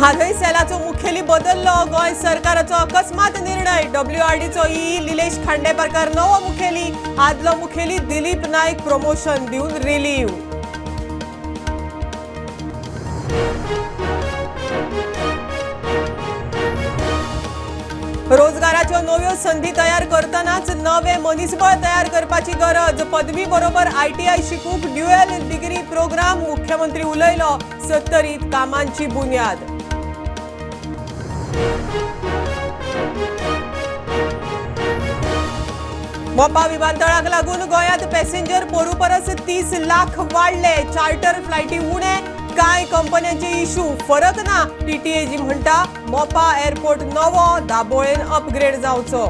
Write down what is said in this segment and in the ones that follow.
म्हादय सेलाचो मुखेली बदल्लो. गोंय सरकाराचो अकस्मात निर्णय. डब्ल्यूआरडीचो ई लिलेश खांडेपारकार नवो मुखेली. आदलो मुखेली दिलीप नायक प्रमोशन दिवन रिलीव. रोजगाराच्यो नव्यो संदी तयार करतनाच नवे मनीसबळ तयार करपाची गरज. पदवी बरोबर आयटीआय शिकूंक ड्युएल डिग्री प्रोग्राम. मुख्यमंत्री उलयलो. सत्तरीत कामांची बुन्याद. मोपा विमानतळाक लागून गोंयांत पॅसेंजर पोरू परस 30 लाख वाडले. चार्टर फ्लायटी उणे, कांय कंपन्यांचे इशू. फरक ना. टीटीएजी म्हणटा मोपा एअरपोर्ट नवो दाबोळेन अपग्रेड जावचो.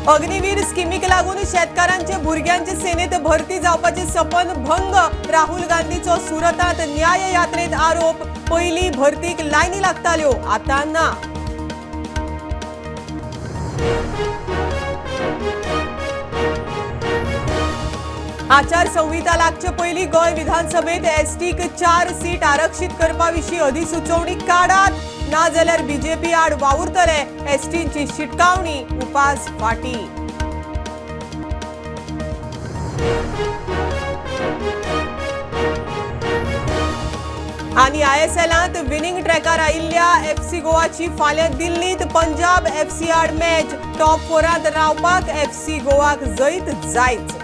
अग्निवीर स्किमीक लागून शेतकारांचे भुरग्यांचे सेनेत भरती जावपाचे सपन भंग. राहुल गांधीचो सुरतांत न्याय यात्रेत आरोप. पयली भरतीक लायनी लागताल्यो, आतां ना. आचारसंहिता लागचे पयलीं गोंय विधानसभेत एसटीक 4 सीट आरक्षीत करपा विशीं अधिसुचोवणी काडात, नाजाल्यार बीजेपी आड वावुरतले. एसटींची शिटकावणी. उपास फाटी. आनी आयएसएलांत विनिंग ट्रॅकार आयिल्ल्या एफसी गोवाची फाल्यां दिल्लींत पंजाब एफसी आड मॅच. टॉप फोरांत रावपाक एफसी गोवाक जैत जायच.